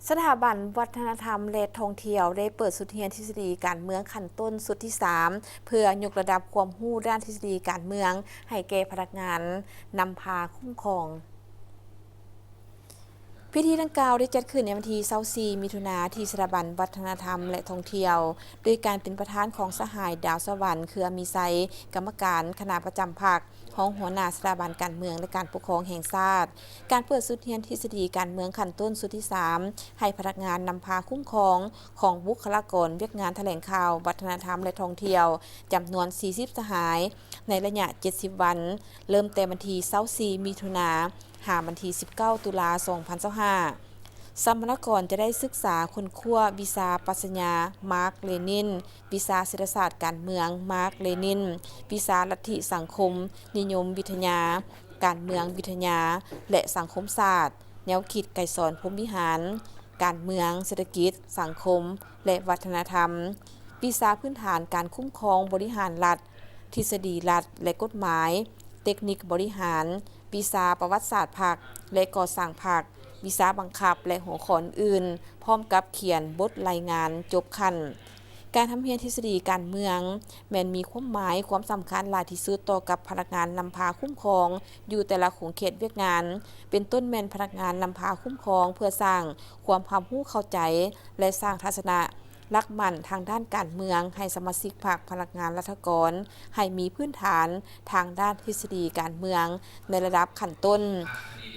ສະຖາບັນວັດທະນະທຳ ແລະ ທ່ອງທ່ຽວ ໄດ້ເປີດຊຸດຮຽນທິດສະດີການເມືອງຂັ້ນຕົ້ນຊຸດທີສາມ ເພື່ອຍົກລະດັບຄວາມຮູ້ດ້ານທິດສະດີການເມືອງໃຫ້ແກ່ພະນັກງານນຳພາຄຸ້ມຄອງ. ພິທີດັ່ງກ່າວໄດ້ຈັດຂຶ້ນໃນວັນທີຊາວສີ່ ມິຖຸນາ ທີ່ສະຖາບັນວັດທະນະທຳ ແລະ ທ່ອງທ່ຽວ ໂດຍການເປັນປະທານຂອງສະຫາຍ ດາວສະຫວັນ ເຄືອມີໄຊ ກຳມະການຄະນະປະຈຳພັກ, ຮອງຫົວໜ້າສະຖາບັນການເມືອງ ແລະ ການປົກຄອງແຫ່ງຊາດ. ການເປີດຊຸດຮຽນທິດສະດີການເມືອງຂັ້ນຕົ້ນຊຸດທີສາມ ໃຫ້ພະນັກງານນຳພາຄຸ້ມຄອງຂອງບຸກຄະລາກອນວຽກງານຖະແຫຼງຂ່າວ, ວັດທະນະທຳ ແລະ ທ່ອງທ່ຽວ ຈຳນວນສີ່ສິບສະຫາຍ ໃນໄລຍະເຈັດສິບວັນ, ເລີ່ມແຕ່ວັນທີຊາວສີ່ ມິຖຸນາ ຫາວັນທີສິບເກົ້າ ຕຸລາ ສອງພັນຊາວຫ້າ. ສຳມະນາກອນຈະໄດ້ສຶກສາຄົ້ນຄວ້າວິຊາປັດຊະຍາມາກເລນິນ, ວິຊາເສດຖະສາດການເມືອງມາກເລນິນ, ວິຊາລັດທິສັງຄົມນິຍົມວິທະຍາ, ການເມືອງວິທະຍາ ແລະ ສັງຄົມສາດ, ແນວຄິດໄກສອນ ພົມວິຫານ, ການເມືອງ, ເສດຖະກິດ, ສັງຄົມ ແລະ ວັດທະນະທຳ, ວິຊາພື້ນຖານການຄຸ້ມຄອງບໍລິຫານລັດ, ທິດສະດີລັດ ແລະ ກົດໝາຍ, ເຕັກນິກບໍລິຫານ, ວິຊາປະຫວັດສາດພັກ ແລະ ກໍ່ສ້າງພັກ, ວິຊາບັງຄັບ ແລະ ຫົວຂໍ້ອື່ນໆ ພ້ອມກັບຂຽນບົດລາຍງານຈົບຂັ້ນ. ການຮ່ຳຮຽນທິດສະດີການເມືອງ ແມ່ນມີຄວາມໝາຍຄວາມສຳຄັນຫຼາຍທີ່ສຸດຕໍ່ກັບພະນັກງານນຳພາຄຸ້ມຄອງຢູ່ແຕ່ລະຂົງເຂດວຽກງານ, ເປັນຕົ້ນແມ່ນພະນັກງານນຳພາຄຸ້ມຄອງ ເພື່ອສ້າງຄວາມຮັບຮູ້ເຂົ້າໃຈ ແລະ ສ້າງທັດສະນະຫຼັກໝັ້ນທາງດ້ານການເມືອງໃຫ້ສະມາຊິກພັກ, ພະນັກງານລັດຖະກອນ ໃຫ້ມີພື້ນຖານທາງດ້ານທິດສະດີການເມືອງໃນລະດັບຂັ້ນຕົ້ນ.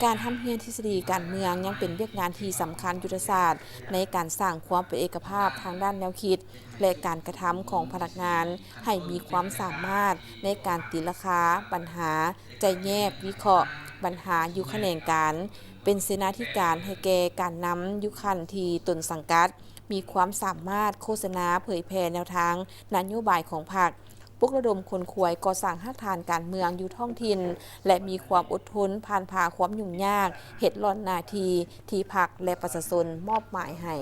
ການຮ່ຳຮຽນທິດສະດີການເມືອງຍັງເປັນວຽກງານທີ່ສຳຄັນຍຸດທະສາດໃນການສ້າງຄວາມເປັນເອກະພາບທາງດ້ານແນວຄິດ ແລະ ການກະທຳຂອງພະນັກງານ ໃຫ້ມີຄວາມສາມາດໃນການຕີລາຄາບັນຫາ, ໄຈ້ແຍກ, ວິເຄາະບັນຫາຢູ່ຂະແໜງການ, ເປັນເສນາທິການໃຫ້ແກ່ການນຳຢູ່ຂັ້ນທີ່ຕົນສັງກັດ, ມີຄວາມສາມາດໂຄສະນາເຜີຍແຜ່ແນວທາງນະໂຍບາຍຂອງພັກ, ປຸກລະດົມຂົນຂວາຍກໍ່ສ້າງຮາກຖານການເມືອງຢູ່ທ້ອງຖິ່ນ ແລະ ມີຄວາມອົດທົນຜ່ານຜ່າຄວາມຫຍຸ້ງຍາກ, ເຮັດລ້ອນໜ້າທີ່ທີ່ພັກ ແລະ ປະຊາຊົນມອບໝາຍໃຫ້.